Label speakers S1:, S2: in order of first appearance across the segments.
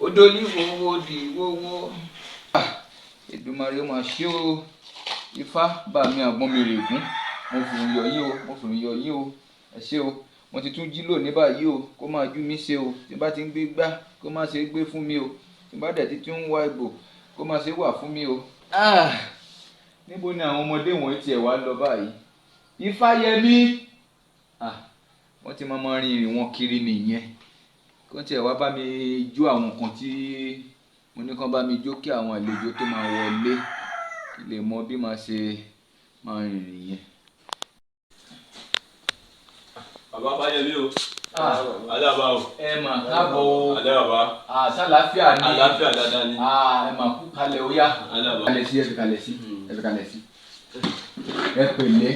S1: Odoli wowo di wowo. Èdùmàrè ó mà ṣe o. Ifá bá mi àgbọn mi règún. Mo fi ń yọ yín o, mo fi ń yọ yín o. Ẹ ṣé o. Mo ti tún jí lónìí báyìí o, kó máa jú mi ṣe o. Tí n bá ti ń gbé gbá, kó má ṣe gbé fún mi o. Tí n bá dẹ̀ ti tún ń wá ibò, kó má ṣe wà fún mi o. Níbo ni àwọn ọmọdé wọ̀nyí tiẹ̀ wá lọ báyìí? Ifáyẹmí! Wọ́n ti máa rin ìrìn wọn kiri nìyẹn. Kó tiẹ̀ wá bá mi jó àwọn nǹkan tí mo ní kán bá mi jó kí àwọn àlejò tó máa wọlé kí lè mọ bí màá ṣe máa rìnrìn yẹn.
S2: Bàbá Fáyẹmí o. Alẹ́ bàbá o.
S1: Ẹ mà káàbọ̀ o.
S2: Alẹ́ bàbá.
S1: Àṣàláfíà ni.
S2: Àlàáfíà dáadáa ni.
S1: Ẹ mà kú kalẹ̀ ó yá.
S2: Alẹ́ bàbá.
S1: Kalẹ̀ sí, ẹ fi kalẹ̀ sí, ẹ fi kalẹ̀ sí. Ẹ pẹ̀lẹ́.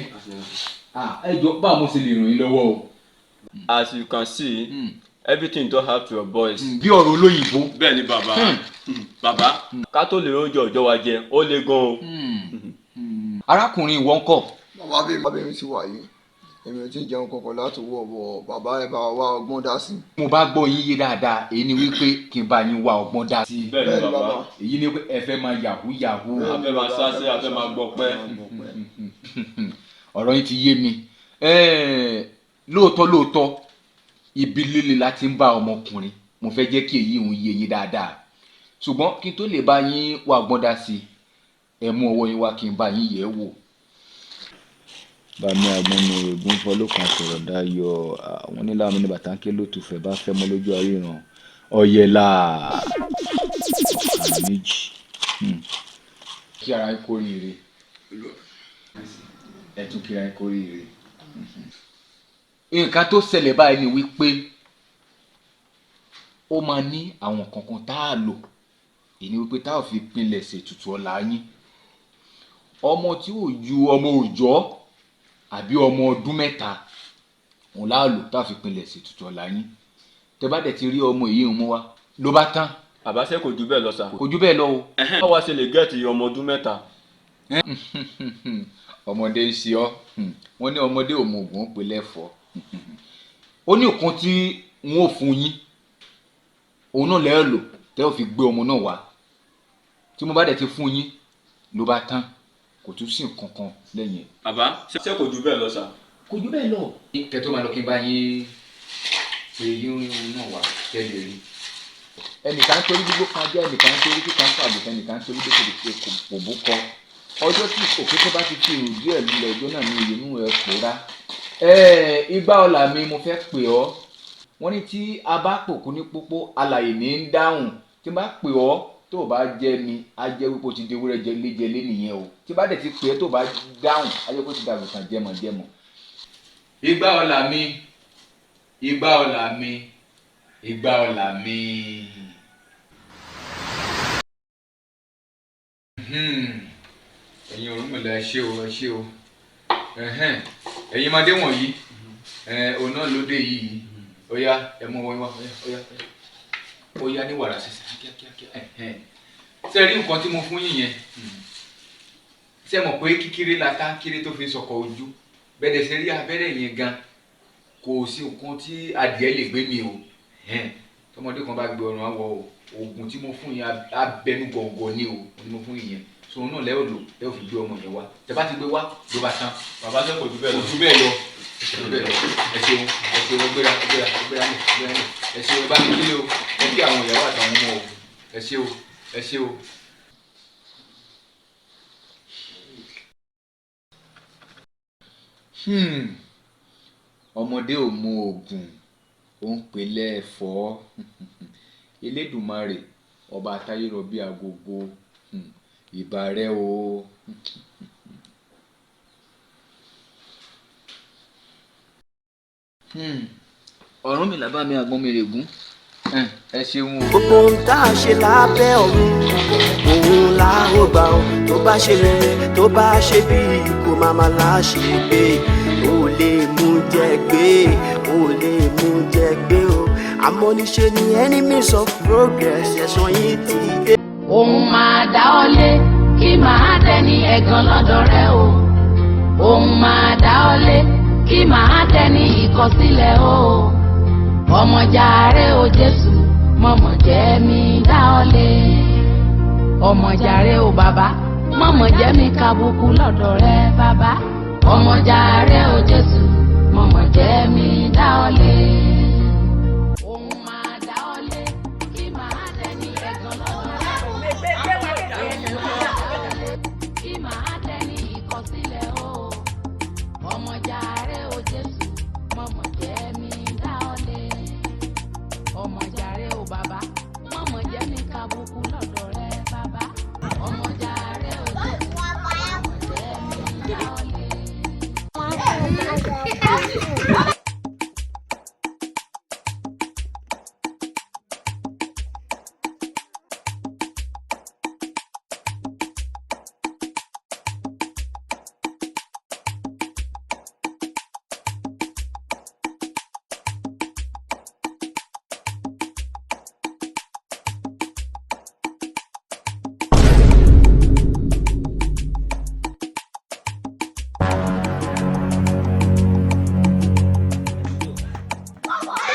S1: Ẹ jọ báwo mo ṣe lè ràn yín lọ́wọ́ o.
S2: As you can see, everything don happen to your boys.
S1: Bí ọ̀rọ̀ olóyìnbó.
S2: Bẹ́ẹ̀ ni bàbá. Bàbá, ká tó lè oúnjẹ ọjọ́ wa jẹ, ó le gan o.
S1: Arákùnrin ìwọ ńkọ́?
S3: Bàbá, bí bàbá mi ti wà yìí, èmi ò tí ì jẹun kankan láti wọ̀ bọ̀. Bàbá, ẹ bá wa ọgbọ́n dá sí.
S1: Mo bá gbọ́ yín yé dáadáa, èyí ni wípé kí n bá yín wá ọgbọ́n dá sí.
S2: Bẹ́ẹ̀ ni bàbá.
S1: Èyí ni pé ẹ fẹ́ máa yahoo yahoo.
S2: A fẹ́ máa sáṣẹ́, a fẹ́ máa gbọpẹ́.
S1: Ọ̀rọ̀ yín ti yé mi. Lóòótọ́ lóòótọ́, ibi líle la ti ń bá ọmọkùnrin. Mo fẹ́ jẹ́ kí èyí òun yé yín dáadáa, ṣùgbọ́n kí n tó lè bá yín wá ọgbọ́n dá sí, ẹ mú ọwọ́ yín wá kí n bá yín yẹ̀ ẹ́ wò. Bàmí àgbọn mi rògùn fọlọ́kan sọ̀rọ̀ dayọ̀. Àwọn onílàmú ní bàtà ń ké lótú fẹ́ bá fẹ́ mọ́ lójú àríran ọ̀yẹ̀là àmì méjì. Kí ara yín kórìíre, ẹ tún kí ara yín kórìíre. Nǹkan tó ṣẹlẹ̀ báyìí ni wípé ó máa ní àwọn kankan tá a lò, èyí ni wípé tá a fi pinlẹ̀ ṣètùtù ọ̀la yín. Ọmọ tí ò ju ọmọ òòjọ́ àbí ọmọ ọdún 3 òun láà lò tá a fi pinlẹ̀ ṣètùtù ọ̀la yín. Tẹ bá dẹ̀ ti rí ọmọ yìí ń mú wá, ló bá tán.
S2: Bàbá, ṣé kò jù bẹ́ẹ̀ lọ sà?
S1: Kò jù bẹ́ẹ̀ lọ o.
S2: Báwa ṣe lè get ọmọ ọdún 3?
S1: Ọmọdé ń ṣe ọ́. Wọ́n ní ọmọdé ò mọ ògùn ó pè lẹ́fọ̀ọ́. Ó ní nǹkan tí n ó fún yín, òun náà lẹ́ẹ̀ lò tẹ́ ò fi gbé ọmọ náà wá. Tí mo bá dẹ̀ ti fún yín, ló bá tán, kò tún sí nǹkan kan lẹ́yìn ẹ̀.
S2: Bàbá, ṣé kò jù bẹ́ẹ̀ lọ sà?
S1: Kò jù bẹ́ẹ̀ lọ. Kẹ́ tó máa lọ, kí n bá yín pé yín náà wá kẹ́ lè rí. Ẹnìkan torí gbígbó kan jẹ́, ẹnìkan torí kíkan fàbùkù, ẹnìkan torí gbé kò bó kọ. Ọjọ́ tí òkété bá ti fi ìrùjú ẹ̀ lulẹ̀, ọjọ́ náà ní ìyẹnú ẹ̀ pòórá. Igbá ọlà mi, mo fẹ́ pè ọ́. Wọ́n ní tí a bá pòkú ní pópó, alàyè ní ń dáhùn. Tí n bá pè ọ́ tó o bá jẹ́ mi, á jẹ́ wípé o ti di ewúrẹ́ léjẹlé nìyẹn o. Tí bá dẹ̀ ti pè é tó o bá dáhùn, á jẹ́ pé o ti dàgùntàn jẹmọ̀jẹmọ̀. Igbá ọlà mi, igbá ọlà mi, igbá ọlà mi. Ẹ̀yin Ọ̀rúnmìlà, ẹ ṣé o, ẹ ṣé o. Ẹ̀yin ọmọdé wọ̀nyí, òun náà ló dé yìí. Ó yá, ẹ mú wọn wá. Ó yá, ó yá, ó yá, ní wàrà sísè kíákíá. Ṣé ẹ rí nǹkan tí mo fún yín yẹn? Ṣé ẹ mọ̀ pé kíkéré la ká kéré tó fi ń sọkọ ojú bẹ́ẹ̀ dẹ̀ ṣe rí abẹ́rẹ́ yẹn gan, kò sí nǹkan tí adìẹ lè gbé mi o. Tọmọdé kan bá gbé ọrùn àwọ o. Oògùn tí mo fún yín, abẹnú gọ̀ǹgọ̀ ni o ni mo fún yín yẹn. So òun náà lẹ́yìn lò lẹ́yìn fi gbé ọmọ yẹn wá. Tẹ bá ti gbé wá, ló bá tán.
S2: Bàbá, ṣé kò jù bẹ́ẹ̀ lọ?
S1: Kò jù bẹ́ẹ̀ lọ, kò jù bẹ́ẹ̀ lọ. Ẹ ṣeun, ẹ ṣeun. Ẹ gbéra, ẹ gbéra, ẹ gbéra lẹ, ẹ gbéra lẹ. Ẹ ṣeun, ẹ bá mi kílé o. Ẹ kí àwọn ìyàwó àtàwọn ọmọ o. Ẹ ṣé o, ẹ ṣé o. Ọmọdé ò mọ oògùn ó ń pè lẹ́ẹ̀fọ́. Elédùmarè ọba àtayérọbí agogo, ìbà rẹ o. Ọ̀rúnmìlà bá mi àgbọn mi règún, ẹ ṣeun o.
S4: Gbogbo ohun tá a ṣe lábẹ́ ọ̀run, òun là ó gbà ó. Tó bá ṣe rere, tó bá ṣe bí, kò má má là ṣe gbé. Ó lè mú jẹ gbé, ó lè mú jẹ gbé o. Àmọ́ níṣe ni enemies of progress, ẹ̀sán yìí ti dé.
S5: Òun máa dá ọ lé kí màá dẹni ẹ̀gàn lọ́dọ̀ rẹ o. Òun máa dá ọ lé kí màá dẹni ìkọsílẹ̀ o. Ọmọ jàre o, Jésù. Mọ̀mọ̀ jẹ́ mi dá ọ lé. Ọmọ jàre o bàbá, mọ̀mọ̀ jẹ́ mi kàbùkù lọ́dọ̀ rẹ bàbá. Ọmọ jàre o Jésù, mọ̀mọ̀ jẹ́ mi dá ọ lé. Òun máa dá ọ lé, kí màá dẹni ẹ̀gàn lọ́dọ̀ rẹ o. Kí màá dẹni ìkọ̀sílẹ̀ o. Ọmọ jàre o Jésù, mọ̀mọ̀ jẹ́ mi dá ọ lé. Ọmọ jàre o bàbá, mọ̀mọ̀ jẹ́ mi kàbùkù lọ́dọ̀ rẹ bàbá. Ọmọ jàre o Jésù, mọ̀mọ̀ jẹ́ mi dá ọ lé.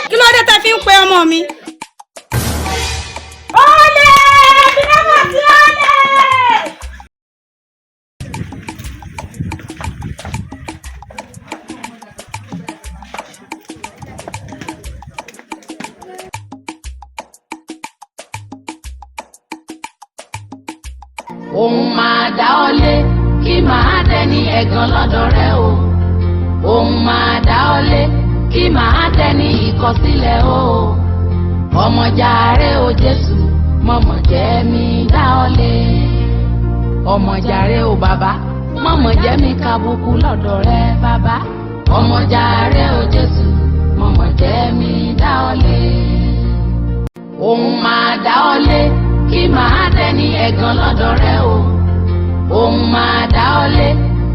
S6: Kí ló dé tẹ́ fi ń pe ọmọ mi. Olè! Bírámà tí olè!
S5: Òun máa dá ọ lé, kí màá dẹni ẹ̀gàn lọ́dọ̀ rẹ o. Òun máa dá ọ lé, kí màá dẹni ìkọ̀sílẹ̀ o. Ọmọ jàre o Jésù, mọ̀mọ̀ jẹ́ mi dá ọ lé. Ọmọ jàre o bàbá, mọ̀mọ̀ jẹ́ mi kàbùkù lọ́dọ̀ rẹ bàbá. Ọmọ jàre o Jésù, mọ̀mọ̀ jẹ́ mi dá ọ lé. Òun máa dá ọ lé, kí màá dẹni ẹ̀gàn lọ́dọ̀ rẹ o. Òun máa dá ọ lé,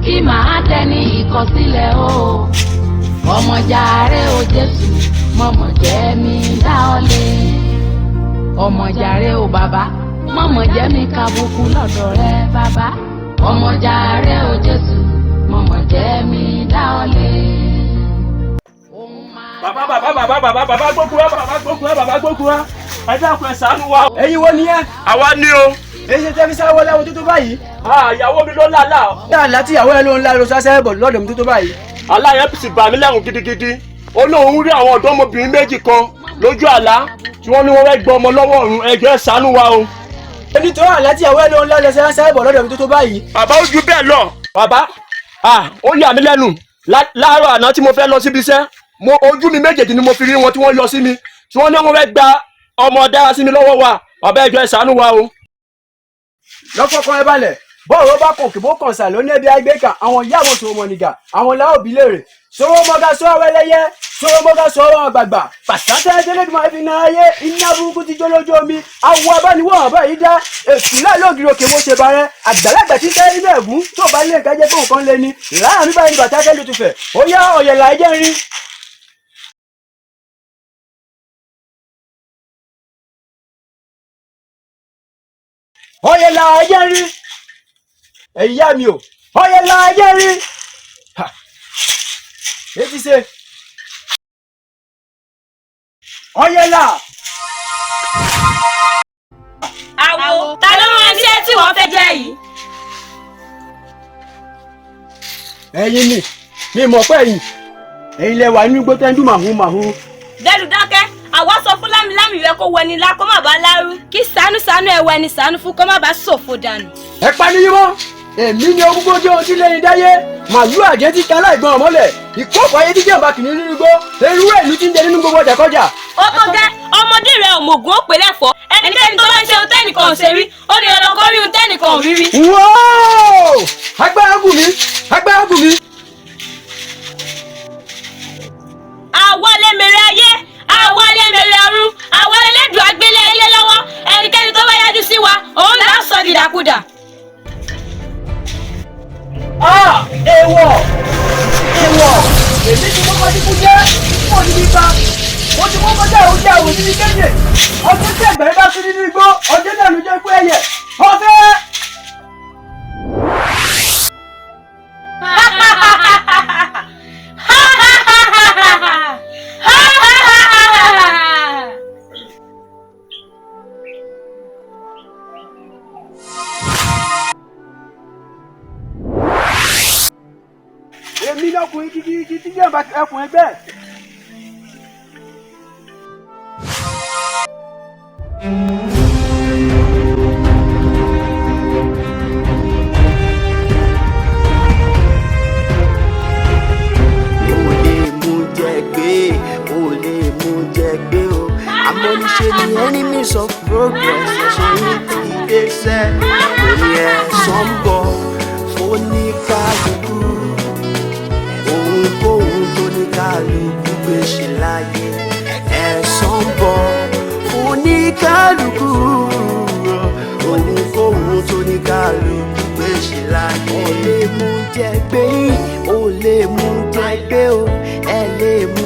S5: kí màá dẹni ìkọ̀sílẹ̀ o. Ọmọ jàre o Jésù, mọ̀mọ̀ jẹ́ mi dá ọ lé. Ọmọ jàre o bàbá, mọ̀mọ̀ jẹ́ mi kàbùkù lọ́dọ̀ rẹ bàbá. Ọmọ jàre o Jésù, mọ̀mọ̀ jẹ́ mi dá ọ lé.
S2: Bàbá, bàbá, bàbá, bàbá, bàbá gbókun wá, bàbá gbókun wá, bàbá gbókun wá. Ẹ dákun, ẹ ṣàánú wa.
S7: Ẹ̀yin wo ni ẹ́?
S2: Àwa ni o.
S7: Èyí ṣe tẹ́ fi sáwọ́ láwọn tó tó báyìí.
S2: Ìyàwó mi ló lálàá.
S7: Ní àlá tí ìyàwó ẹ ló ń lá lọ sáṣẹ́ bọ̀ lọ́dọ̀ mi tó tó báyìí.
S2: Àlá yẹn sì bà mí lẹ́rù gidigidi. Ó lóun rí àwọn ọ̀dọ́mọbìnrin méjì kan lójú àlá tí wọ́n ní wọ́n fẹ́ gbọ́ ọmọ lọ́wọ́ òun. Ẹ jọ̀ọ́, ẹ ṣàánú wa o.
S7: Nítorí àlá tí ìyàwó ẹ ló ń lá lọ sáṣẹ́ bọ̀ lọ́dọ̀ mi tó tó báyìí.
S2: Bàbá, ó ju bẹ́ẹ̀ lọ. Bàbá, ó yà mí lẹ́nu. Láàárọ̀ àná tí mo fẹ́ lọ síbi iṣẹ́, mo ojú mi méjèèjì ni mo fi rí wọn tí wọ́n yọ sí mi, tí wọ́n ní wọ́n fẹ́ gba ọmọ dára sí mi lọ́wọ́ wa. Bàbá, ẹ jọ̀ọ́, ẹ ṣàánú wa o.
S7: Lọ́fọ̀kan ẹ balẹ̀, bọ́ọ̀rọ̀ bá kàn kìbó kàn sà lóní ẹbí àgbékà àwọn ìyá àwọn sòwò mọ̀nìgà àwọn làwọn òbí léèrè sọwọ́ mọ́gá sọ́wọ́ ẹlẹ́yẹ sọwọ́ mọ́gá sọ́wọ́ àgbààgbà pàṣẹ tẹ́lẹ̀dùnmọ́ ẹbí náà ayé iná burúkú ti jó lójú omi awọ abániwọ̀ àbá yìí dá èsù láìlóògiri òkè mo ṣe barẹ́ àgbàlagbà tí sẹ́ inú ẹ̀gún tó bá lè kájẹ́ pé nǹkan lé ní láàánú báyìí ní bàtà kẹ́lù tufẹ̀ ó yá ọ̀yẹ̀là ẹ̀jẹ̀ ń rí. Ọ̀yẹ̀là ẹ̀jẹ̀ ń rí, ẹ̀yà mi ò, ọ̀yẹ̀là ẹ̀jẹ̀ ń rí. Èyí ṣe ọ̀yẹ̀là.
S6: Àwo, ta ló rán iṣẹ́ tí wọ́n fẹ́ jẹ́ yìí?
S7: Ẹ̀yin ni mi mọ̀ pé ẹ̀yin lẹ wà nínú igbó tẹ́ ń dún màhún màhún.
S6: Dẹ́lu dákẹ́, àwa sọ fún lámilámi rẹ kó wẹni lá kó má bàa lárú. Kí sànú sànú ẹ wẹni sànú fún kó má bàa ṣòfò dànù.
S7: Ẹ pa ní yín mọ́, èmi ni ogúngójó ohun tí lẹ́yìn dáyé màlúù àjẹ́ ti kan láìgbọ́n ọ̀mọ́lẹ̀ ìkókò ayé tí jẹ́ kìnìún nínú igbó erú ìlú tí ń jẹ nínú gbogbo ọjàkọjà.
S6: Ó tó gẹ́, ọmọdé rẹ ò mọ̀gùn ó pè lẹ́fọ̀ọ́. Ẹnikẹ́ni tó bá ń ṣe ohun tẹ́nìkan ò ṣe rí, ó ní dandan kó rí ohun tẹ́nìkan ò rí rí.
S7: Wóò! Agbára gùn mí, agbára gùn mí.
S6: Àwa lè mèrè ayé, àwa lè mèrè ọ̀run, àwa lè lẹ́dùn àgbélé ilé lọ́wọ́. Ẹnikẹ́ni tó bá yájú sí wa, òun là á sọ dìdàkudà.
S7: Èèwọ̀, èèwọ̀, èmi ti kọ́kọ́ dínkù jẹ́ fún òní bá mo ti kọ́kọ́ dá òun jẹ́ òun níbi kéde ọjọ́ tí ẹgbẹ̀rún bá sí nínú igbó ọjọ́ náà ló jẹ́ pé ẹyẹ ọ̀fẹ́. lọkùnrin gidigidi tí jẹ́ ẹkùn ẹgbẹ́.
S4: Ó lè mú jẹ gbé, ó lè mú jẹ gbé o. Àmọ́ níṣe ni enemies of progress ẹ̀sán yìí ti dé sẹ́. Òní ẹ̀sán ń bọ̀ fóníkálukú. Ohunkóhun tó ní kálukú gbé ṣe láyé. Ẹ̀san ń bọ̀ fóníkálukú. Ohunkóhun tó ní kálukú gbé ṣe láyé. Ó lè mú jẹ gbé, ó lè mú jẹ gbé o, ẹ lè mú